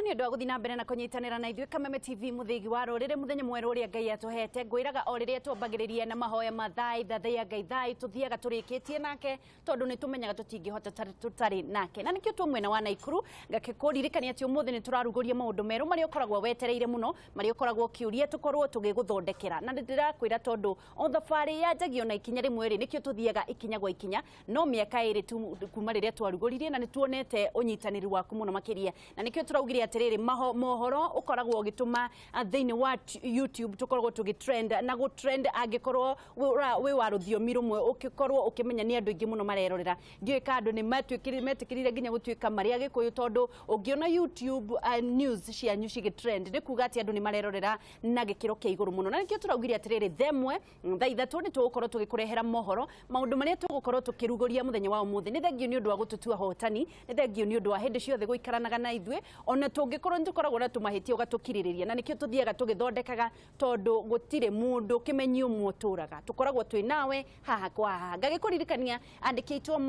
Nĩ ũndũ wa gũthiĩ na mbere na kũnyitanĩra na ithuĩ Kameme TV, mũthĩgi wa rũrĩrĩ. Mũthenya mwerũ ũrĩa Ngai atũhete, ngwĩraga o rĩrĩa twambagĩrĩria na mahoya ma thai thathaiya Ngai thai, tũthiaga tũrĩkĩtie nake, tondũ nĩ tũmenyaga tũtingĩhota tũtarĩ nake. Na nĩkĩo twĩ mwena wa Naikuru. Ngakĩkũririkania atĩ ũmũthĩ nĩ tũrarugũria maũndũ merũ marĩa ũkoragwo wetereire mũno, marĩa ũkoragwo ũkĩũria tũkorwo tũgĩgũthondekera. Na ndĩrakwĩra, tondũ o thabarĩ yanjagio na ikinya rĩmwe rĩ, nĩkĩo tũthiaga ikinya gwa ikinya. No mĩaka 2 tu kuma rĩrĩa twarugũririe, na nĩ tuonete ũnyitanĩri waku mũno makĩria, na nĩkĩo tũraugire atĩrĩrĩ, mohoro ũkoragwo ũgĩtũma thĩinĩ wa YouTube tũkoragwo tũgĩtrend na gũtrend. Angĩkorwo wĩ wa rũthiomi rũmwe, ũkĩkorwo ũkĩmenya nĩ andũ aingĩ mũno marerorera. Ndiũĩ ka andũ nĩ metĩkĩrire nginya gũtuĩka marĩ Agĩkũyũ, tondũ ũngĩona YouTube news cianyu cigĩtrend, nĩ kuga atĩ andũ nĩ marerorera na gĩkĩro kĩa igũrũ mũno. Na nĩkĩo tũraugire atĩrĩrĩ, themwe thaa 3 nĩ tũgũkorwo tũgĩkũrehera mohoro, maũndũ marĩa tũgũkorwo tũkĩrugũria mũthenya wa ũmũthĩ. Nĩ thengio nĩ ũndũ wa gũtũtua hotani, nĩ thengio nĩ ũndũ wa hĩndĩ ciothe gũikaranaga na ithuĩ, ona tũngĩkorwo nĩ tũkoragwo na tũmahĩtia ũgatũkirĩrĩria. Na nĩkĩo tũthiaga tũgĩthondekaga, tondũ gũtirĩ mũndũ kĩmenyi ũmwe ũtũraga, tũkoragwo twĩ nawe haha kwa haha. Ngagĩkũririkania andĩki aitũ a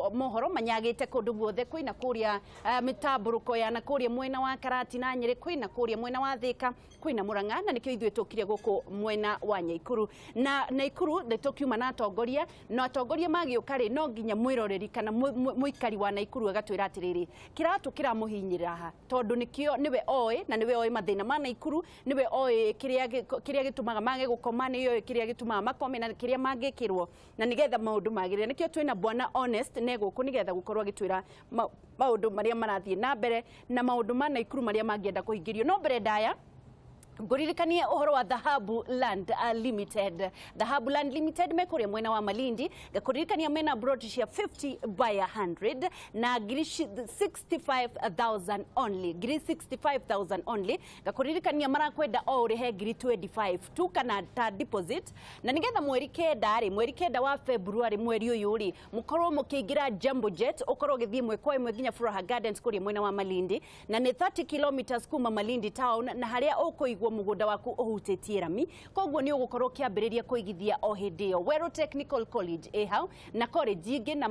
mohoro manyagĩte kũndũ guothe, kwĩna kũrĩa mĩtambũrũko ya na kũrĩa mwena wa Karatina Nyĩrĩ, kwĩna kũrĩa mwena wa Thĩka, kwĩna Mũrang'a, na nĩkĩo ithuĩ tũkire gũkũ mwena wa Nyaikuru. Na Naikuru nĩ tũkiuma na atongoria, na atongoria magĩũka rĩ, no nginya mwĩroreri kana mũikari wa Naikuru agatwĩra atĩrĩrĩ, kĩratũ kĩramũhinyĩrĩra haha, tondũ nĩkĩo nĩwe oĩ, na nĩwe oĩ mathĩna ma Naikuru, nĩwe oĩ kĩrĩa gĩtũmaga mage gũkoma, nĩwe oĩ kĩrĩa gĩtũmaga makome na kĩrĩa mangĩkĩrwo na nĩgetha maũndũ magĩrĩre. Nĩkĩo twĩna bwana Honest ne gũkũ, nĩgetha gũkorwo agĩtwĩra maũndũ marĩa marathiĩ na mbere na maũndũ ma Naikuru marĩa mangĩenda kũhingĩrio. No mbere ndaya, ngũririkanie ũhoro wa Dhahabu Land Limited. Dhahabu Land Limited me kũrĩa mwena wa Malindi. Ngakũririkania mena plot cia 50 by 100 na ngiri 65,000 only, ngiri 65,000 only. Ngakũririkania marakwenda o ũrĩhe ngiri 25 tu kana ta deposit, na nigetha mweri 9 rĩ, mweri 9 wa February, mweri ũyũ rĩ, mũkorwo mũkĩingĩra Jambo Jet, ũkorwo ũgĩthiĩ ĩmwe kwa ĩmwe nginya Furaha Gardens kũrĩa mwena wa Malindi, na nĩ 30 kilometers kuma Malindi town, na harĩa ũkũigwo mũgũnda waku ũhutĩtie rami. Koguo nĩ ũgũkorwo ũkĩambĩrĩria kũigithia o hĩndĩ ĩyo. Weru Technical College ĩ hau, na college ingĩ, na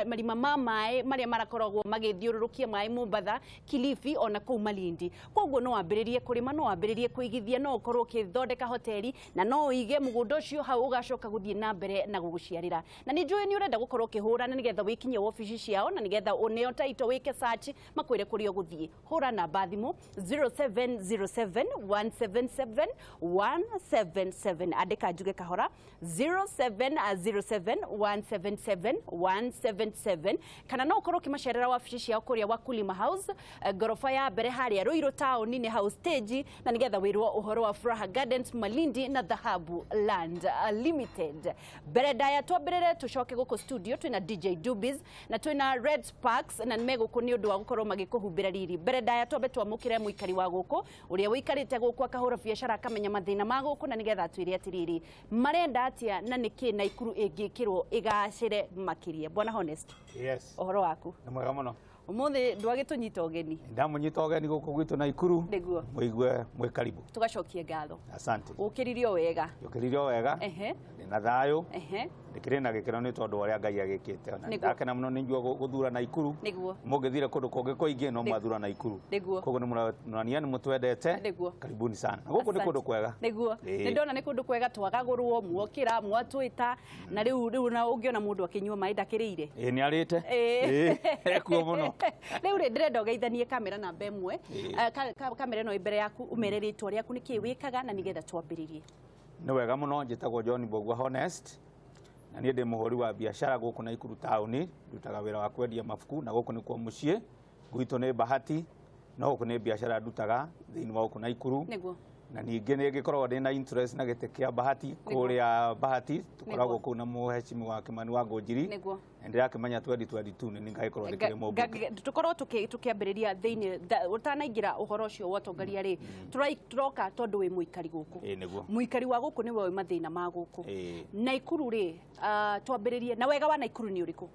marima ma maĩ marĩa marakoragwo magĩthiũrũrũkia maĩ Mombatha, Kilifi, ona kũu Malindi. Koguo no wambĩrĩrie kũrĩma, no wambĩrĩrie kũigithia, no ũkorwo ũkĩthondeka hoteli, na no ũige mũgũnda ũcio hau ũgacoka gũthiĩ na mbere na gũgũciarĩra. Na nĩ njũĩ nĩ ũrenda gũkorwo ũkĩhũra, na nĩgetha wĩkinyie wabici ciao, na nĩgetha ũneo taito, wĩke search, makwĩre kũrĩa ũgũthiĩ. Hũra namba thimũ 0707 177 177. Andĩka njuge kahora, 0707 177 177. Kana no ũkorwo ũkĩmacerera wabici ciao kũrĩa Wakulima House, ngoroba ya mbere harĩa Ruiru town, nĩ hau stage, na nĩgetha wĩrwo ũhoro wa Furaha Gardens Malindi na Dhahabu Land Limited. Mbere ndaya twambĩrĩre, tũcoke gũkũ studio, twĩna DJ Dubis na twĩna Red Sparks, na nĩ megũkũ nĩ ũndũ wa gũkorwo magĩkũhumbĩra riri. Mbere ndaya twambe twamũkĩre mũikari wa gũkũ, ũrĩa ũikarĩte gũkũ, akahũra biacara, akamenya mathĩna ma gũkũ, na nĩgetha atwĩre atĩrĩrĩ, marenda atĩa na nĩkĩ Naikuru ĩngĩkĩrwo ĩgacĩre makĩria. Bwana Honest. Yes. Ũhoro waku? Nĩ mwega mũno. Ũmũthĩ ndwagĩtũnyita ũgeni. Ndamũnyita ũgeni gũkũ gwitũ Naikuru. Nĩguo. Mũigue mwĩ karibu. Tũgacokia ngatho. Asante. Ũkĩrire o wega? Njũkĩrire o wega. Ndĩna thayũ. Ndĩkĩrĩ na gĩkeno nĩ tondũ wa ũrĩa Ngai agĩkĩte. Na ndakena mũno nĩ inyuĩ gũthura Naikuru. Mũngĩthire kũndũ kũngĩ kũingĩ, no mwathura Naikuru. Koguo nĩ mũronania nĩ mũtwendete. Karibuni sana. Na gũkũ nĩ kũndũ kwega. Nĩguo. Ĩĩ. Nĩ ndona nĩ kũndũ kwega, twagagũrwo, muokĩra, mwatwĩta, na rĩu na ũngĩona mũndũ akĩnyua maĩ ndakĩrĩire. Ĩĩ, nĩ arĩte. Ĩĩ. Ĩĩ, ekuo mũno. Rĩu rĩ, ndĩrenda ũgeithanie kamera namba 1. Ĩĩ. Kamera ĩno ĩ mbere yaku, ũmere rĩtwa rĩaku, nĩkĩĩ wĩkaga, na nĩgetha twambĩrĩrie. Nĩ wega mũno. Njĩtagwo John Mbũgua Honest, na niĩ ndĩ mũhũri wa biacara gũkũ Naikuru taũni. Ndutaga wĩra wa kwendia mabuku, na gũkũ nĩkuo mũciĩ gwitũ nĩ Bahati, no gũkũ nĩ biacara ndutaga thĩinĩ wa gũkũ Naikuru. Na ningĩ nĩ ngĩkoragwo ndĩ na interest na gĩtĩ kĩa Bahati. Kũrĩa Bahati tũkoragwo kũu na mũhecimi wa Kĩmani wa Ngũnjiri. Na ndĩrakĩmenya 2022 nĩ ngagĩkorwo ndĩkĩrĩ mũmbunge. Tũkorwo tũkĩambĩrĩria thĩinĩ ũtanaingĩra ũhoro ũcio wa ũtongoria rĩ, tũroka tondũ wĩ mũikari gũkũ. Ĩĩ, nĩguo. Mũikari wa gũkũ nĩwe ũĩ mathĩna ma gũkũ. Ĩĩ. Naikuru rĩ, twambĩrĩrie na wega wa Naikuru nĩ ũrĩkũ?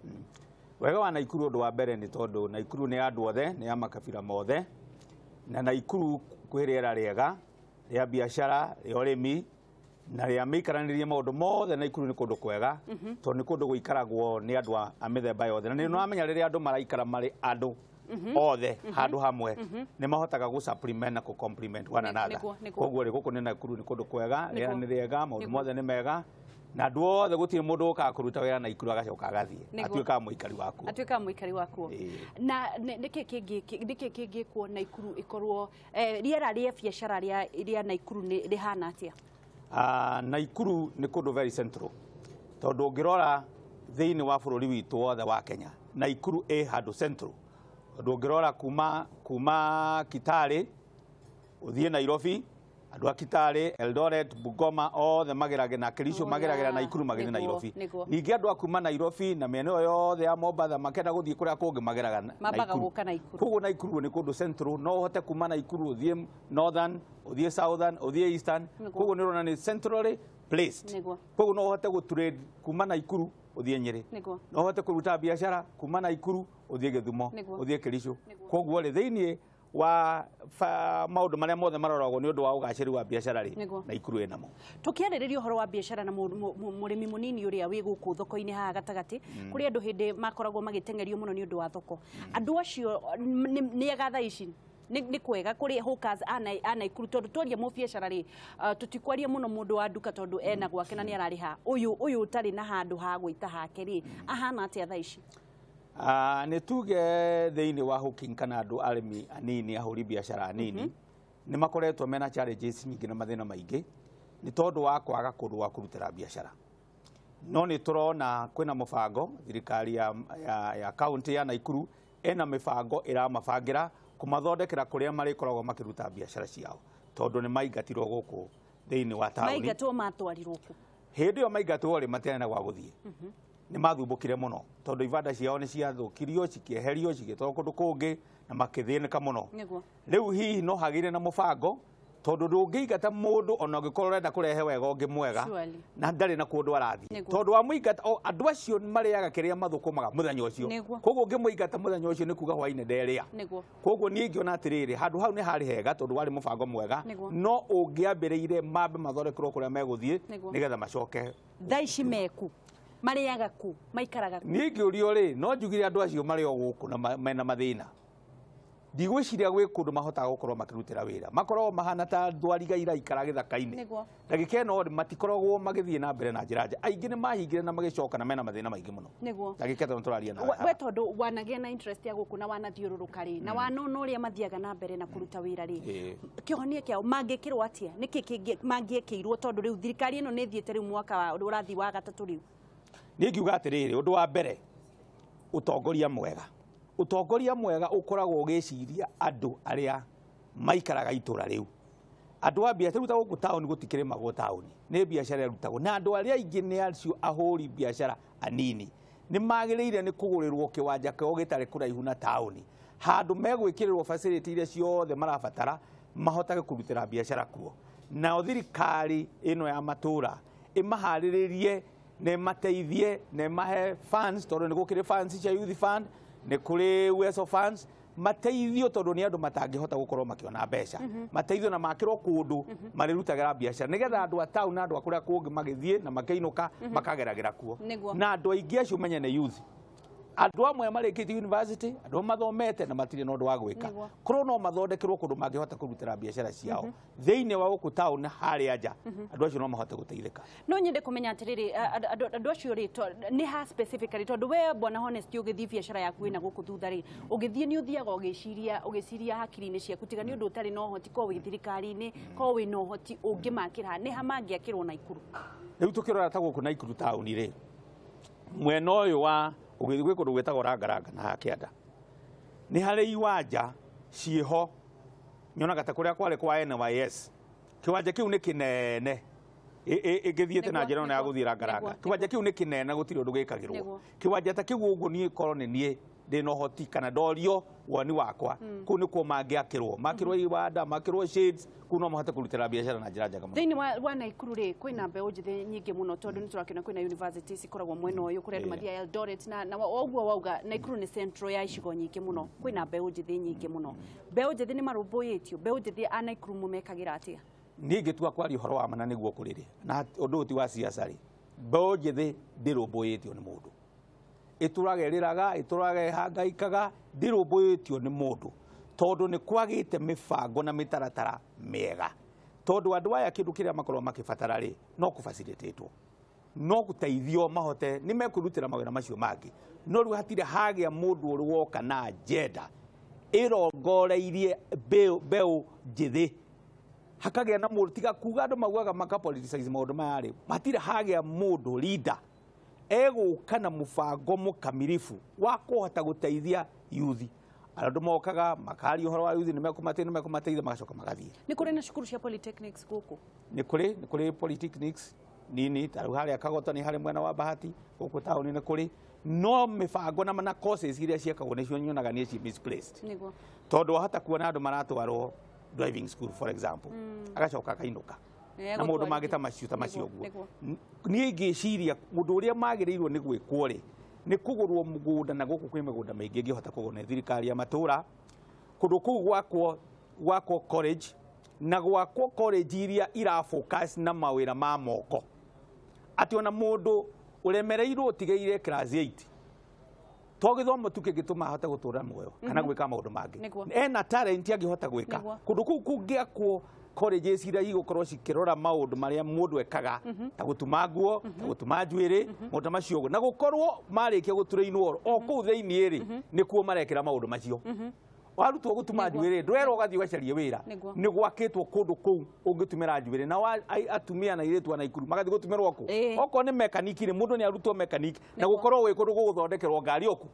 Wega wa Naikuru, ũndũ wa mbere nĩ tondũ Naikuru nĩ ya andũ othe, nĩ ya makabira mothe, na Naikuru kwĩ rĩera rĩega rĩa biacara, rĩa ũrĩmi na rĩa mĩikaranĩrie, maũndũ mothe. Naikuru nĩ kũndũ kwega tondũ nĩ kũndũ gũikaragwo nĩ andũ a mĩthemba yothe, na nĩ wamenya rĩrĩa andũ maraikara marĩ andũ Othe handũ hamwe nĩ mahotaga gũ supplement na kũ complement one another. Koguo rĩ, gũkũ nĩ Naikuru nĩ kũndũ kwega, rĩera nĩ rĩega, maũndũ mothe nĩ mega, na andũ othe gũtirĩ mũndũ ũkaga kũruta wĩra Naikuru agacoka agathiĩ, atuĩkaga mũikari wakuo. Atuĩkaga mũikari wakuo. Na nĩkĩ kĩngĩ kĩngĩkwo Naikuru ĩkorwo rĩera rĩa biacara rĩa Naikuru rĩhana atĩa? Naikuru nĩ kũndũ very central, tondũ ũngĩrora thĩinĩ wa bũrũri witũ wothe wa Kenya, Naikuru ĩ handũ central, tondũ ũngĩrora kuma Kitale ũthiĩ Nairobi, andũ a Kitale, Eldoret, Bungoma othe mageragĩra na Kericho, mageragĩra Naikuru magĩthiĩ Nairobi. Ningĩ andũ a kuma Nairobi na mĩena ĩyo yothe ya Mombatha makĩenda gũthiĩ kũrĩa kũngĩ mageraga Naikuru. Koguo Naikuru nĩ kũndũ central, no ũhote kuma Naikuru ũthiĩ northern, ũthiĩ southern, ũthiĩ eastern. Koguo nĩ ũrona nĩ centrally placed. Koguo no ũhote gũ trade kuma Naikuru ũthiĩ Nyĩrĩ, no ũhote kũruta biacara kuma Naikuru ũthiĩ Gĩthumo, ũthiĩ Kericho. Koguo rĩ, thĩinĩ wa maũndũ marĩa mothe maroragwo nĩ ũndũ wa ũgacĩru wa biacara rĩ, Naikuru ĩnamo. Tũkĩarĩrĩria ũhoro wa biacara na mũrĩmi mũnini ũrĩa wĩ gũkũ thoko-inĩ haha gatagatĩ, kũrĩ andũ hĩndĩ makoragwo magĩteng'erio mũno nĩ ũndũ wa thoko. Andũ acio nĩ ega thaa ici, nĩ kwega kũrĩ hawkers a Naikuru, tondũ twaria mũbiacara rĩ, tũtikwaria mũno mũndũ wa nduka tondũ ena gwake na nĩ ararĩha. Ũyũ ũtarĩ na handũ ha gwĩta hake rĩ, ahana atĩa thaa ici? Nĩ tuge thĩinĩ wa hawking kana andũ arĩmi anini, ahũri biacara anini, nĩ makoretwo mena challenges nyingĩ na mathĩna maingĩ nĩ tondũ wa kwaga kũndũ gwa kũrutĩra biacara. No nĩ tũrona kwĩna mũbango, thirikari ya county ya Naikuru ĩna mĩbango ĩramabangĩra kũmathondekera kũrĩa marĩkoragwo makĩruta biacara ciao, tondũ nĩ maingatirwo gũkũ thĩinĩ wa taũni. Maingatwo matwarirwo kũ? Hĩndĩ ĩyo maingatwo rĩ, matiarĩ na gwa gũthiĩ. Nĩ mathumbũkire mũno tondũ ibanda ciao nĩ ciathũkirio, cikĩeherio, cigĩtwarwo kũndũ kũngĩ na makĩthĩnĩka mũno. Rĩu hihi no hagĩre na mũbango, tondũ ndũngĩingata mũndũ ona ũngĩkorwo ũrenda kũrehe wega ũngĩ mwega na ndarĩ na kũndũ arathiĩ, tondũ wamũingata andũ acio marĩaga kĩrĩa mathũkũmaga mũthenya ũcio. Koguo ũngĩmũingata mũthenya ũcio nĩ kuga hwainĩ nderĩa. Koguo niĩ ingĩona atĩrĩrĩ, handũ hau nĩ harĩ hega tondũ warĩ mũbango mwega, no ũngĩambĩrĩire mambe mathondekerwo kũrĩa megũthiĩ nĩgetha macoke. Thaa ici meku, marĩaga ku, maikaraga ku? Niĩ ngĩũrio rĩ, no njugire andũ acio marĩ o gũkũ na mena mathĩna. Ndigwĩciria gwĩ kũndũ mahotaga gũkorwo makĩrutĩra wĩra, makoragwo mahana ta thwariga iraikara gĩthaka-inĩ. Ndagĩka ĩno matikoragwo magĩthiĩ na mbere na njĩra njega. Aingĩ nĩ mahingire na magĩcoka na mena mathĩna maingĩ mũno. Ndagĩka ĩno tũraria nawe. We tondũ wanagĩa na interest ya gũkũ na wanathiũrũrũka rĩ, na wanona ũrĩa mathiaga na mbere na kũruta wĩra rĩ, kĩhonia kĩao mangĩkĩrwo atĩa? Nĩkĩ kĩngĩ mangĩekĩirwo, tondũ rĩu thirikari ĩno nĩ ĩthiĩte rĩu mwaka ũrathiĩ wa gatatũ rĩu? Niĩ ngiuga atĩrĩrĩ, ũndũ wa mbere, ũtongoria mwega. Ũtongoria mwega ũkoragwo ũgĩciria andũ arĩa maikaraga itũra rĩu. Andũ a biacara, rĩu ta gũkũ taũni gũtikĩrĩmagwo taũni, nĩ biacara ĩrutagwo na andũ arĩa aingĩ nĩ acio ahũri biacara anini. Nĩ magĩrĩire nĩ kũgũrĩrwo kĩwanja kĩao gĩtarĩ kũraihu na taũni, handũ megwĩkĩrĩrwo facility iria ciothe marabatara mahotage kũrutĩra biacara kuo. Nao thirikari ĩno ya matũra ĩmaharĩrĩrie na ĩmateithie na ĩmahe funds, tondũ nĩ gũkĩrĩ funds cia youth fund, nĩ kũrĩ Uwezo funds, mateithio tondũ nĩ andũ matangĩhota gũkorwo makĩona mbeca. Mateithio na makĩrwo kũndũ marĩrutagĩra biacara nĩgetha andũ a taũni na andũ a kũrĩa kũngĩ magĩthiĩ na makĩinũka makageragĩra kuo. Na andũ aingĩ acio menye nĩ youth. Andũ amwe marĩkĩtie university, andũ mathomete na matirĩ na ũndũ wa gwĩka. Korwo no mathondekerwo kũndũ mangĩhota kũrutĩra biacara ciao thĩinĩ wa gũkũ taũni harĩa nja, andũ acio no mahote gũteithĩka. No nyende kũmenya atĩrĩrĩ, andũ acio rĩ, nĩ ha specifically, tondũ we bwana Honest ũgĩthiĩ biacara yaku ĩna gũkũ thutha rĩ, ũgĩthiĩ nĩ ũthiaga ũgĩciria hakiri-inĩ ciaku, tiga nĩ ũndũ ũtarĩ na ũhoti, korwo wĩ thirikari-inĩ, korwo wĩ na ũhoti ũngĩmakĩra, nĩ ha mangĩakĩrwo Naikuru? Rĩu tũkĩrora ta gũkũ Naikuru taũni rĩ, mwena ũyũ wa ũgĩthiĩ gwĩ kũndũ gwĩtagwo Rangaranga na Hakĩanda, nĩ harĩ iwanja ciĩho nyonaga ta kũrĩa kwarĩ kwa NYS. Kĩwanja kĩu nĩ kĩnene, ĩngĩthiĩte na njĩra ĩno ya gũthiĩ Rangaranga, kĩwanja kĩu nĩ kĩnene, gũtirĩ ũndũ gĩkagĩrwo. Kĩwanja ta kĩu ũguo niĩ korwo nĩ niĩ ndĩna ũhoti kana ndorio woni wakwa, kũu nĩkuo mangĩakĩrwo, makĩrwo iwanda, makĩrwo shades, kũu no mahote kũrutĩra biacara na njĩra njega mũno. Thĩinĩ wa Naikuru rĩ, kwĩna mbeũ njĩthĩ nyingĩ mũno, tondũ nĩ tũrakĩona kwĩna university cikoragwo mwena ũyũ, kũrĩa andũ mathiaga Eldoret, na ũguo wauga Naikuru nĩ central ya icigo nyingĩ mũno, kwĩna mbeũ njĩthĩ nyingĩ mũno. Mbeũ njĩthĩ nĩ marũmbũyĩtio, mbeũ njĩthĩ a Naikuru mũmekagĩra atĩa? Niĩ ingĩtua kwaria ũhoro wa ma na nĩguo kũrĩ rĩ, na ũndũ ũyũ ti wa siasa rĩ, mbeũ njĩthĩ ndĩrũmbũyĩtio nĩ mũndũ. Ĩtũraga ĩrĩraga, ĩtũraga ĩhangaikaga, ndĩrũmbũyĩtio nĩ mũndũ tondũ nĩ kwagĩte mĩbango na mĩtaratara mĩega. Tondũ andũ aya kĩndũ kĩrĩa makorwo makĩbatara rĩ, no kũbacilĩtĩtwo, no gũteithio mahote nĩ mekwĩrutĩra mawĩra macio mangĩ. No rĩu hatirĩ hagĩa mũndũ ũrĩ woka na agenda ĩrongoreirie mbeũ njĩthĩ, hakagĩa na mũndũ tiga kuga andũ maugaga maka politicize maũndũ maya rĩ, hatirĩ hagĩa mũndũ leader egũka na mũbango mũkamiribu wa kũhota gũteithia yuthi. Andũ mokaga makaria ũhoro wa yuthi, nĩ mekũmateithia, nĩ mekũmateithia, magacoka magathiĩ. Nĩ kũrĩ na cukuru cia polytechnics gũkũ? Nĩ kũrĩ polytechnics nini ta rĩu harĩa Kagoto nĩ harĩ mwena wa Bahati, gũkũ taũni nĩ kũrĩ, no mĩbango na courses iria ciĩkagwo nĩcio nyonaga nĩ ci misplaced. Tondũ wahota kuona andũ maratwarwo driving school, for example, agacoka akainũka na maũndũ mangĩ ta macio ũguo. Niĩ ingĩciria ũndũ ũrĩa magĩrĩirwo nĩ gwĩkwo rĩ, nĩ kũgũrwo mũgũnda, na gũkũ kwĩ mĩgũnda mĩingĩ ĩngĩhota kũgũrwo nĩ thirikari ya matũũra, kũndũ kũu gwakwo college, na gwakwo college iria ira focus na mawĩra ma moko, atĩ ona mũndũ ũremereirwo ũtigĩire class 8 to gĩthomo tu kĩngĩtũma ahote gũtũra muoyo kana gwĩka maũndũ mangĩ, ena talent angĩhota gwĩka. Kũndũ kũu kũngĩakwo colleges iria igũkorwo cikĩrora maũndũ marĩa mũndũ ekaga, ta gũtuma nguo, ta gũtuma njuĩrĩ, maũndũ macio ũguo, na gũkorwo marĩkia gũtũrainwo o kũu thĩiniĩ rĩ, nĩkuo marekĩra maũndũ macio. Warutwo gũtuma njuĩrĩ, ndwerwo ũgathiĩ ũgacarie wĩra. Nĩ gwakĩtwo kũndũ kũu ũngĩtumĩra njuĩrĩ, na atumia na airĩtu a Naikuru magathiĩ gũtumĩrwo kũ. Okorwo nĩ mekaniki rĩ, mũndũ nĩ arutwo mekaniki na gũkorwo wĩ kũndũ gũgũthondekerwo ngari oku.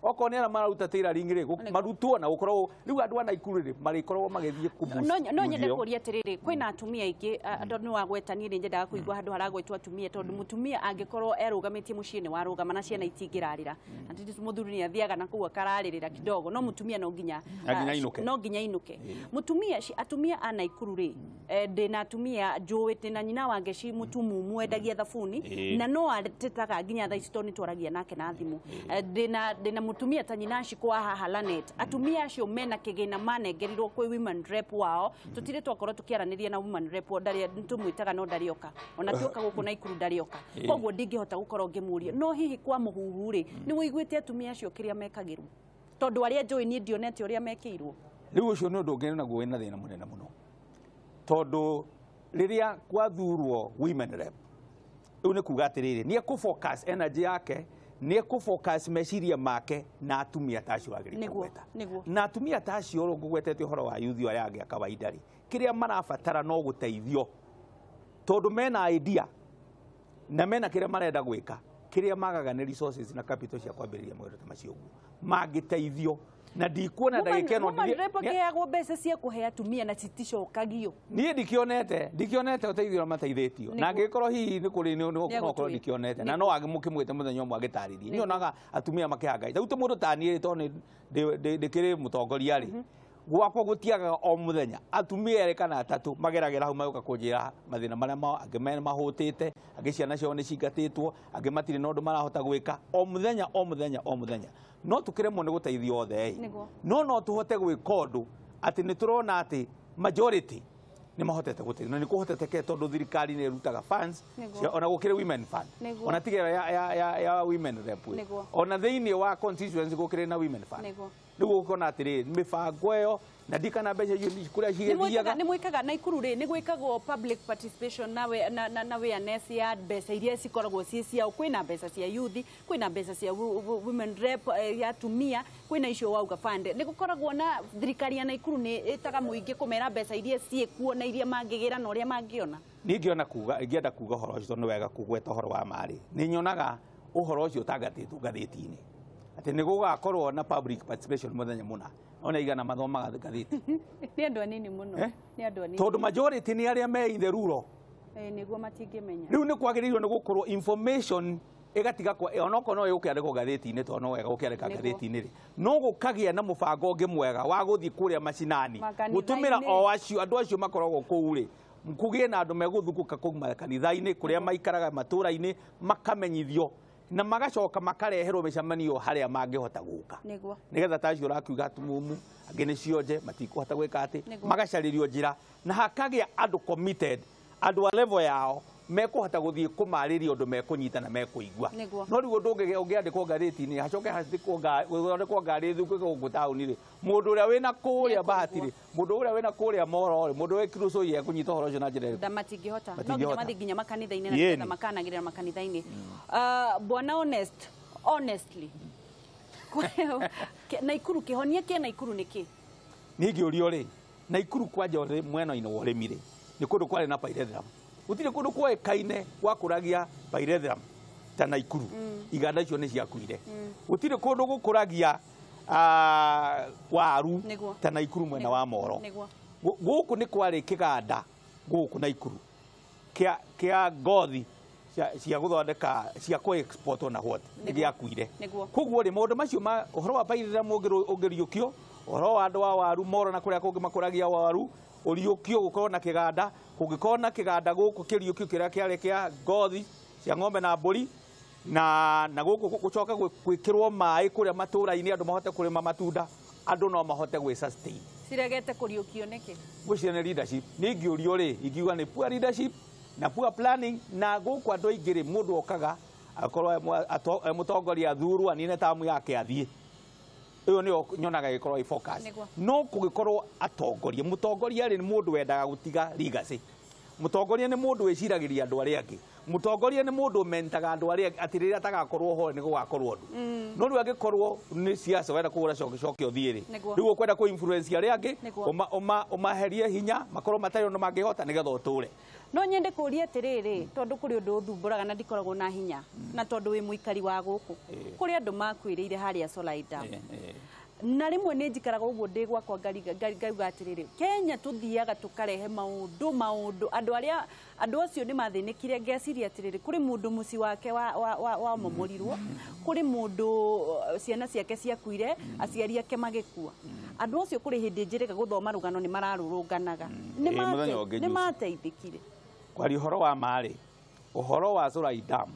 Okorwo nĩ arĩa mararuta tailoring rĩ, marutwo na gũkorwo rĩu andũ a Naikuru rĩ, marĩkoragwo magĩthiĩ kũ No no nyende boost ĩyo. kũria atĩrĩrĩ, kwĩna atumia aingĩ, tondũ nĩ wagweta, niĩ nĩ nyendaga kũigua handũ haragwetwo atumia, tondũ mũtumia angĩkorwo erũgamĩtie mũciĩ nĩ warũgama na ciana itingĩrarĩra. Atĩ mũthuri nĩ athiaga na kũu akararĩrĩra kidogo, no mũtumia no nginya No nginya ainũke. No nginya ainũke. Mũtumia atumia a Naikuru rĩ, ndĩna atumia njũĩ, ndĩna nyina wa Ngeci mũtumumu wendagia thabuni, na no atetaga nginya thaa ici tondũ nĩ twaragia nake na thimũ. Ndĩna mũtumia ta nyina Shiko wa haha Lanet. Atumia acio mena kĩgĩna manengerirwo kwĩ women rep wao, tũtirĩ twakorwo tũkĩaranĩria na women rep, ndarĩ tũmwĩtaga no ndarĩoka, ona kĩoka gũkũ Naikuru ndarĩoka, koguo ndingĩhota gũkorwo ngĩmũria. No hihi kwa mũhuhu rĩ, nĩ wũiguĩte atumia acio kĩrĩa mekagĩrwo? Tondũ arĩa njũĩ niĩ ndionete ũrĩa mekĩirwo. Rĩu ũcio nĩ ũndũ ũngĩ naguo wĩna thĩna mũnene mũno, tondũ rĩrĩa gwathurwo women rep, rĩu nĩ kuga atĩrĩrĩ, nĩ ekũ focus energy yake, nĩ ekũ focus meciria make na atumia ta acio agĩrĩire kũgweta. Na atumia ta acio ngũgwetete ũhoro wa yuthi arĩa angĩ a kawaida rĩ, kĩrĩa marabatara no gũteithio, tondũ mena idea na mena kĩrĩa marenda gwĩka. Kĩrĩa magaga nĩ resources na capital cia kwambĩrĩria maũndũ ta macio ũguo. Mangĩteithio na ndikuona ndagĩka ĩno Woman rep akĩheagwo mbeca cia kũhe atumia na citicokagio. Niĩ ndikĩonete ũteithio ũrĩa mateithĩtio, na angĩkorwo hihi nĩ kũrĩ no korwo Nĩegũtwĩra. ndikĩonete, na no mũkĩmwĩte mũthenya ũmwe agĩtarĩrie. Niĩ onaga atumia makĩhangaika. Rĩu ta mũndũ ta niĩ, tondũ ndĩkĩrĩ mũtongoria rĩ, gwakwa gũtiagaga o mũthenya atumia erĩ kana atatũ mageragĩra hau magũka kũnjĩra mathĩna marĩa mao, angĩ me mahũtĩte, angĩ ciana ciao nĩ cingatĩtwo, angĩ matirĩ na ũndũ marahota gwĩka, o mũthenya, o mũthenya, o mũthenya. No tũkĩremwo nĩ gũteithia othe ĩ, no tũhote gwĩka ũndũ atĩ nĩ tũrona atĩ majority nĩ mahotete gũteithio, na nĩ kũhoteteke tondũ thirikari nĩ ĩrutaga funds ona gũkĩrĩ women fund, ona tiga ya women rep ĩ. Ona thĩinĩ wa constituency gũkĩrĩ na women fund. Rĩu ũkona atĩrĩrĩ, mĩbango ĩyo na ndikana mbeca icio kũrĩa cigĩthiaga. Nĩ mwĩkaga Naikuru rĩ, nĩ gwĩkagwo public participation na awareness ya mbeca iria cikoragwo ciĩ ciao? Kwĩna mbeca cia youth, kwĩna mbeca cia women rep, ya atumia, kwĩna icio wauga fund. Nĩ gũkoragwo na thirikari ya Naikuru nĩ ĩtaga mũingĩ kũmera mbeca iria ciĩkuo na iria mangĩgĩra na ũrĩa mangĩona? Niĩ ngĩona kuga, ingĩenda kuga ũhoro ũcio, tondũ nĩ wega kũgweta ũhoro wa marĩ, nĩ nyonaga ũhoro ũcio ũtangatĩtwo ngathĩti-inĩ atĩ nĩ gũgakorwo na public participation mũthenya mũna, ona igana mathomaga ngathĩti? Nĩ andũ anini mũno. Eh? Nĩ andũ anini. Tondũ majority nĩ arĩa me in the rural. Nĩguo matingĩmenya. Rĩu nĩ kwagĩrĩirwo nĩ gũkorwo information ĩgatiga kwa onokorwo no ĩgũkĩandĩkwo ngathĩti-inĩ, tondũ no wega gũkĩandĩka ngathĩti-inĩ rĩ, no gũkagĩa na mũbango ũngĩ mwega wa gũthiĩ kũrĩa macinani, Makanitha-inĩ. gũtũmĩra o acio andũ acio makoragwo kũu rĩ, kũgĩe na andũ megũthungũka kũu makanitha-inĩ, kũrĩa maikaraga matũũra-inĩ, makamenyithio na magacoka makareherwo mĩcemanio harĩa mangĩhota gũka, nĩgetha ta acio ũrakiuga atumumu, angĩ nĩ cionje matikũhota gwĩka atĩ, magacarĩrio njĩra na hakagĩa andũ committed, andũ a level yao. mekũhota gũthiĩ kũmarĩria ũndũ mekũnyita na mekũigua. No rĩu ũndũ ũngĩandĩkwo ngathĩti-inĩ hacoke gũthondekwo ngari thukũ gũkũ taũni rĩ, mũndũ ũrĩa wĩna kũrĩa Bahati rĩ, mũndũ ũrĩa wĩna kũrĩa Moro rĩ, mũndũ wĩ Kirũcũi ekũnyita ũhoro ũcio na njĩra ĩrĩkũ? Matingĩhota. No nginya mathiĩ nginya makanitha-inĩ na nĩgetha makanagĩrĩra makanitha-inĩ. Bwana Honest, honestly, Naikuru kĩhonia kĩa Naikuru nĩ kĩ? Niĩ ngĩũrio rĩ, Naikuru kwanja mwena-inĩ wa ũrĩmi rĩ, nĩ kũndũ kwarĩ na pyrethrum. Gũtirĩ kũndũ kwoĩkaine gwakũragia pyrethrum ta Naikuru. Iganda icio nĩ ciakuire. Gũtirĩ kũndũ gũkũragia waru ta Naikuru mwena wa Moro. Gũkũ nĩ kwarĩ kĩganda gũkũ Naikuru kĩa ngothi cia gũthondeka cia kũ export na what nĩ gĩakuire. Koguo rĩ, maũndũ macio ma ũhoro wa pyrethrum ũngĩriũkio, ũhoro wa andũ a waru Moro na kũrĩa kũngĩ makũragia waru ũriũkio, gũkorwo na kĩganda, kũngĩkorwo na kĩganda gũkũ kĩriũkio kĩrĩa kĩarĩ kĩa ngothi cia ng'ombe na mbũri, na gũkũ gũcoka gwĩkĩrwo maĩ kũrĩa matũũra-inĩ andũ mahote kũrĩma matunda, andũ no mahote gwĩ sustain. Ciregete kũriũkio nĩkĩ? Ngwĩciria nĩ leadership. Niĩ ingĩũrio rĩ, ingiuga nĩ poor leadership na poor planning. Na gũkũ andũ aingĩ rĩ, mũndũ okaga akorwo e mũtongoria athurwo anine tamu yake athiĩ. Ĩyo nĩyo nyonaga ĩgĩkorwo ĩ focus. No kũngĩkorwo atongoria, mũtongoria rĩ nĩ mũndũ wendaga gũtiga legacy. Mũtongoria nĩ mũndũ wĩciragĩria andũ arĩa angĩ. Mũtongoria nĩ mũndũ ũmentaga andũ arĩa angĩ atĩ rĩrĩa atagakorwo ho nĩ gũgakorwo ũndũ. No rĩu angĩkorwo nĩ siasa wenda kũgũra coke coke ũthiĩ rĩ, rĩu ũkwenda kũ influence arĩa angĩ, ũmaherie hinya makorwo matarĩ ũndũ mangĩhota nĩgetha ũtũre. No nyende kũria atĩrĩrĩ, tondũ kũrĩ ũndũ ũthumbũraga na ndikoragwo na hinya, na tondũ wĩ mũikari wa gũkũ, kũrĩ andũ makuĩrĩire harĩa Solai Dam. Na rĩmwe nĩ njikaraga ũguo ndĩ gwakwa ngauga atĩrĩrĩ, Kenya tũthiaga tũkarehe maũndũ maũndũ, andũ arĩa andũ acio nĩ mathĩnĩkire. Ngeciria atĩrĩrĩ, kũrĩ mũndũ mũciĩ wake wamomorirwo, kũrĩ mũndũ ciana ciake ciakuire, aciari ake magĩkua. Andũ acio kũrĩ hĩndĩ njĩrĩga gũthoma rũgano nĩ mararũrũnganaga, nĩ mateithĩkire. Kwaria ũhoro wa marĩ, ũhoro wa Solai Dam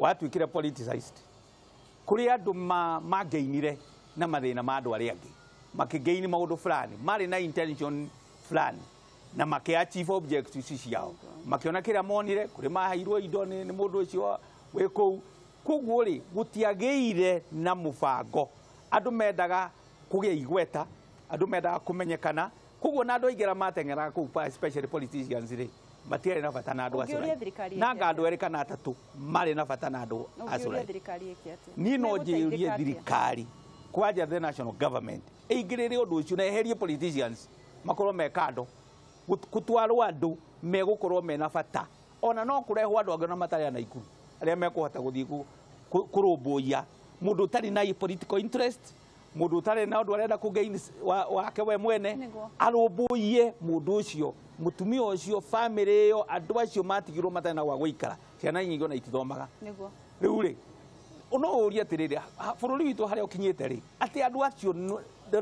watuĩkire politicized. Kũrĩ andũ mangĩinire na mathĩna ma andũ arĩa angĩ, makĩgain maũndũ fulani, marĩ na intention fulani na makĩ achieve objectives ciao, makĩona kĩrĩa monire, kũrĩ maheirwo indo nĩ mũndũ ũcio wĩ kũu. Koguo rĩ, gũtiagĩire na mũbango. Andũ mendaga kũgĩa igweta, andũ mendaga kũmenyekana. Koguo na andũ aingĩ arĩa mateng'eraga kũu, especially politicians rĩ, matiarĩ na bata na andũ a Solai. Na anga andũ erĩ kana atatũ marĩ na bata na andũ a Solai. Niĩ no njĩũrie thirikari kwanja the national government ĩingĩrĩre ũndũ ũcio na eherie politicians makorwo me kando, gũtwarwo andũ megũkorwo mena bata. Ona no kũrehwo andũ angĩ ona matarĩ a Naikuru arĩa mekũhota gũthiĩ kũrũmbũiya mũndũ ũtarĩ na political interest, mũndũ ũtarĩ na ũndũ arenda kũgain wake we mwene, arũmbũiye mũndũ ũcio, mũtumia ũcio, family ĩyo, andũ acio matigirwo matarĩ na gwa gũikara, ciana nyingĩ ona itithomaga. Rĩu rĩ, no ũrie atĩrĩrĩ, bũrũri witũ harĩa ũkinyĩte rĩ, atĩ andũ acio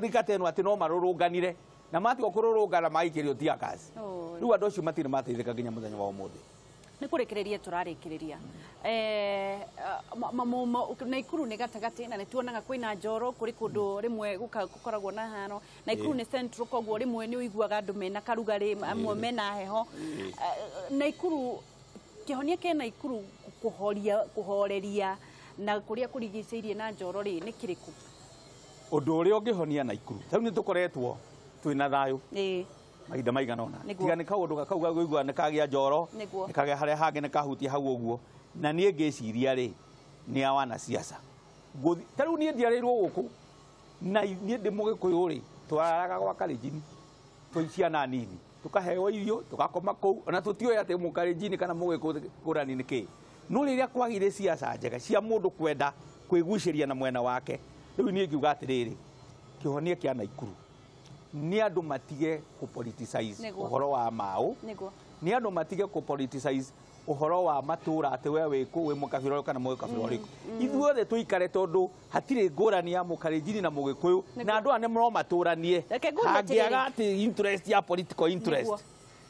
rika ĩno atĩ no marũrũnganire na matigwo kũrũrũngana maikĩrio tear gas. Rĩu andũ acio matirĩ mateithĩka nginya mũthenya wa ũmũthĩ. Nĩ kũrĩkĩrĩria tũrarĩkĩrĩria. Naikuru nĩ gatagatĩ na nĩ tuonaga kwĩna njoro, kũrĩ kũndũ rĩmwe gũkoragwo na haro. Naikuru nĩ central, koguo rĩmwe nĩ ũiguaga andũ mena karugarĩ, amwe mena heho. Naikuru, kĩhonia kĩa Naikuru kũhoria, kũhoreria na kũrĩa kũrigicĩirie na njoro rĩ nĩ kĩrĩkũ? Ũndũ ũrĩa ũngĩhonia Naikuru, ta rĩu nĩ tũkoretwo twĩna thayũ mahinda maigana ũna, tiga nĩ kaũndũ kau ga kũigua nĩ kagĩa njoro, nĩ kagĩa harĩa hangĩ nĩ kahutia hau ũguo. Na niĩ ngĩciria rĩ, nĩ a wanasiasa. Ta rĩu niĩ njiarĩirwo gũkũ na niĩ ndĩ mũgĩkũyũ rĩ, twararaga gwa Kalenjin twĩ ciana nini, tũkaheo irio tũgakoma kũu, ona tũtiũĩ atĩ mũkalenjini kana mũgĩkũyũ ngũrani nĩ kĩĩ. No rĩrĩa kwagĩire siasa njega cia mũndũ kwenda kwĩgucĩria na mwena wake, rĩu niĩ ngiuga atĩrĩrĩ, kĩhonia kĩa Naikuru nĩ andũ matige kũ politicize ũhoro wa maũ, nĩ andũ matige kũ politicize ũhoro wa matũra atĩ we wĩ kũ, wĩ mũkabira ũrĩkũ kana mũgĩkabira ũrĩkũ. Ithuothe tũikare tondũ hatirĩ ngũrani ya mũkalenjini na mũgĩkũyũ, na andũ aya nĩ no matũranie, hangĩaga atĩ interest ya political interest,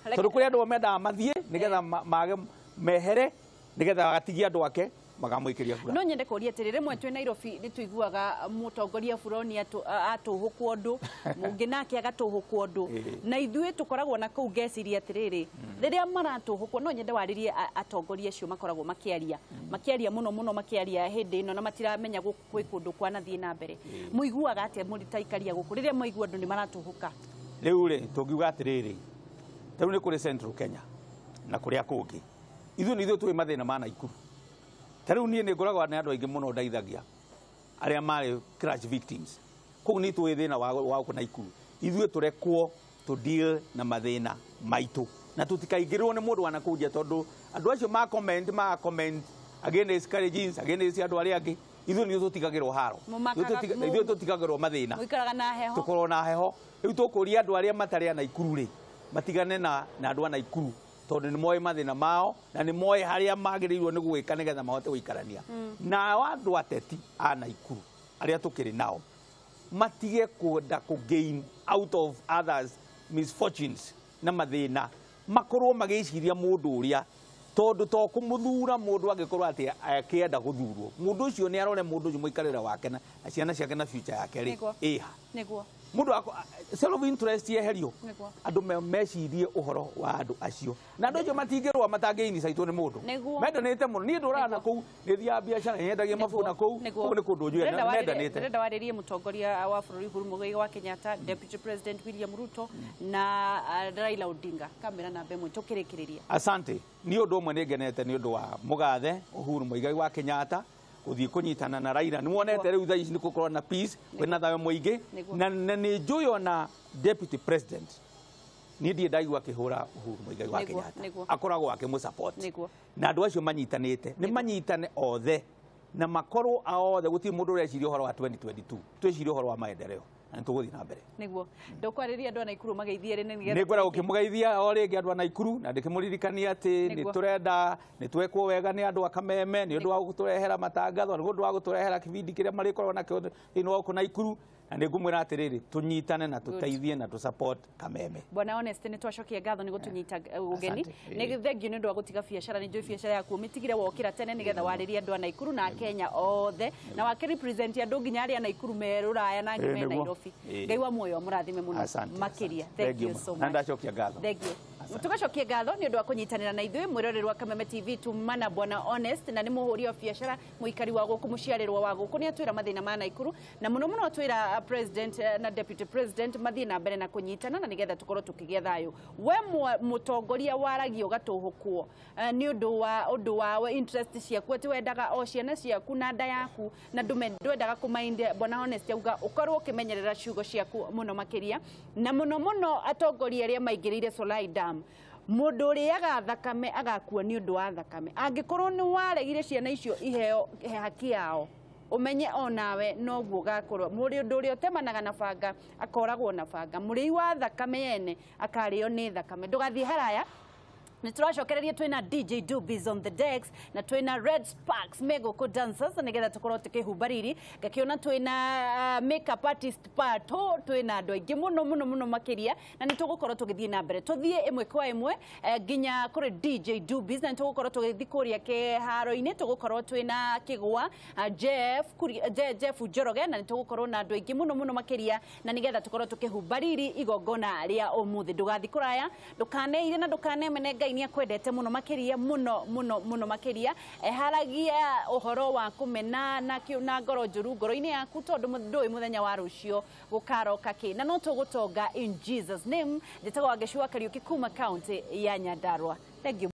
tondũ kũrĩ andũ mendaga mathiĩ nĩgetha mage mehere nĩgetha gatigie andũ ake. Makamũikĩria kura. No nyende kũria atĩrĩ, rĩmwe twĩ Nairobi nĩ tũiguaga mũtongoria Furoni atũhũkwo ũndũ, mũngĩ nake agatũhũkwo ũndũ, na ithuĩ tũkoragwo na kũu ngeciria atĩrĩrĩ, rĩrĩa maratũhũkwo, no nyende warĩrie atongoria acio makoragwo makĩaria makĩaria mũno mũno makĩaria hĩndĩ ĩno na matiramenya gũkũ kwĩ kũndũ kwanathiĩ na mbere. Mũiguaga atĩa mũrĩ ta aikaria gũkũ rĩrĩa mwaigua andũ nĩ maratũhũka? Rĩu rĩ, tũngiuga atĩrĩrĩ, ta rĩu nĩ kũrĩ Central Kenya na kũrĩa kũngĩ, ithuĩ nĩ ithuĩ tũĩ mathĩna ma Naikuru. Ta rĩu niĩ nĩ ngoragwo na andũ aingĩ mũno ndeithagia arĩa marĩ crash victims, koguo nĩ tũĩ thĩna wa gũkũ Naikuru. Ithuĩ tũrekwo tũ deal na mathĩna maitũ na tũtikaingĩrĩrwo nĩ mũndũ wa nakũu nja, tondũ andũ acio ma comment, ma comment against Kalenjins, against andũ arĩa angĩ, ithuĩ nĩ tũtigagĩrwo haro, ithuĩ tũtigagĩrwo mathĩna, mũikaraga na heho, tũkorwo na heho. Rĩu tũkũria andũ arĩa matarĩ a Naikuru rĩ, matigane na andũ a Naikuru, tondũ nĩ moĩ mathĩna mao na nĩ moĩ harĩa magĩrĩirwo nĩ gwĩka nĩgetha mahote gũikarania. Nao andũ ateti a Naikuru arĩa tũkĩrĩ nao matige kwenda kũ gain out of others misfortunes na mathĩna, makorwo magĩciria mũndũ ũrĩa, tondũ to kũmũthura mũndũ angĩkorwo atĩ akĩenda gũthurwo, mũndũ ũcio nĩ arore mũndũ ũcio mũikarĩre wake na ciana ciake na future yake rĩ ĩha nĩguo mũndũ self interest yeherio, andũ mecirie ũhoro wa andũ acio, na andũ acio matingĩrũa matangĩinicaitwo nĩ mũndũ mendanĩte mũno. Niĩ ndũraga na kũu, nĩ thiaga biacara, nyendagia mabuku na kũu, kũu nĩ kũndũ njũĩ mendanĩte. Ndĩrenda warĩrie mũtongoria wa bũrũri Uhuru Muigai wa Kenyatta, Deputy President William Ruto na Raila Odinga. Kamera namba ĩmwe tũkĩrĩkĩrĩria. Asante. Nĩ ũndũ ũmwe nĩ ngenete nĩ ũndũ wa mũgathe Uhuru Muigai wa Kenyatta gũthiĩ kũnyitana na Raila. Nĩ wonete rĩu thaa ici nĩ gũkorwo na peace, kwĩna thayũ mũingĩ, na nĩ njũĩ ona Deputy President niĩ ndirĩ ndaigua akĩhũra Uhuru Muigai wa Kenyatta, akoragwo akĩmũ support, na andũ acio manyitanĩte nĩ manyitane othe na makorwo othe, gũtirĩ mũndũ ũreciria ũhoro wa 2022, twĩcirie ũhoro wa maendeleo na nĩ tũgũthiĩ na mbere. Nĩguo ndũkwarĩria andũ a Naikuru mageithie rĩ, nĩ ngwenda gũkĩmũgeithia o rĩngĩ andũ a Naikuru na ndĩkĩmũririkania atĩ nĩ tũrenda nĩ twekwo wega nĩ andũ a Kameme nĩ ũndũ wa gũtũrehera matangatho, nĩ ũndũ wa gũtũrehera kĩbindi kĩrĩa marĩkoragwo nakĩo thĩinĩ wa gũkũ Naikuru, na nĩ ngũmwĩra atĩrĩrĩ, tũnyitane na tũteithie na tũ support Kameme. Bwana Honest, nĩ twacokia ngatho nĩ gũtũnyita ũgeni, nĩ thengio nĩ ũndũ wa gũtiga biacara, nĩ njũĩ biacara yaku ũmĩtigire wokĩra tene nĩgetha warĩrie andũ a Naikuru na Kenya othe, na wakĩ represent andũ nginya arĩa a Naikuru me Rũraya na angĩ me Nairobi. Ngai wa muoyo amũrathime mũno makĩria. Thank you so much. Na ndacokia ngatho. Thank you. Tugacokia ngatho nĩ ũndũ wa kũnyitanĩra na ithuĩ mwĩroreri wa Kameme TV tumana Bwana Honest, na nĩ mũhũri wa biacara, mũikari wa gũkũ, mũciarĩrwo wa gũkũ, nĩ atwĩra mathĩna ma Naikuru na mũno mũno atwĩra President na Deputy President mathiĩ na mbere na kũnyitana na nĩgetha tũkorwo tũkĩgĩa thayũ. We mũtongoria waragia ũgatũhũkwo nĩ ũndũ wa interest ciaku, atĩ wendaga o ciana ciaku na nda yaku na ndwendaga kũmaindia. Bwana Honest auga ũkorwo ũkĩmenyerera ciugo ciaku mũno makĩria, na mũno mũno atongoria arĩa maingĩrĩire Solai Dam. Mũndũ ũrĩaga thakame agakua nĩ ũndũ wa thakame. Angĩkorwo nĩ waregire ciana icio iheo haki yao, ũmenye onawe noguo gakorwo. Mũndũ ũrĩa ũtemanaga na banga akoragwo na banga, mũrĩi wa thakame yene akarĩo nĩ thakame. Ndũgathiĩ haraya, nĩ tũracokereria twĩna DJ Doobies on the decks na twĩna Red Sparks megũkũ dancers nĩgetha tũkorwo tũkĩhumba riri. Ngakĩona twĩna makeup artist Pato, twĩna andũ aingĩ mũno mũno mũno makĩria, na nĩ tũgũkorwo tũgĩthiĩ na mbere tũthiĩ ĩmwe kwa ĩmwe nginya kũrĩ DJ Doobies, na nĩ tũgũkorwo tũgĩthiĩ kũrĩa kĩharo-inĩ, tũgũkorwo twĩna Kĩgwa, Jeff Njoroge, na nĩ tũgũkorwo na andũ aingĩ mũno mũno makĩria, na nĩgetha tũkorwo tũkĩhumba riri igongona rĩa ũmũthĩ. Ndũgathiĩ kũraya, ndũkaneire na ndũkanemene, Ngai nĩ akwendete mũno makĩria, mũno mũno mũno makĩria. Eharagia ũhoro wa kũmena na ngoro njũru ngoro-inĩ yaku, tondũ ndũĩ mũthenya wa rũciũ gũkaroka kĩ, na no tũgũtonga in Jesus name. Njĩtagwo Wangeci wa Kariũki kuma kaunti ya Nyandarua. Thank you.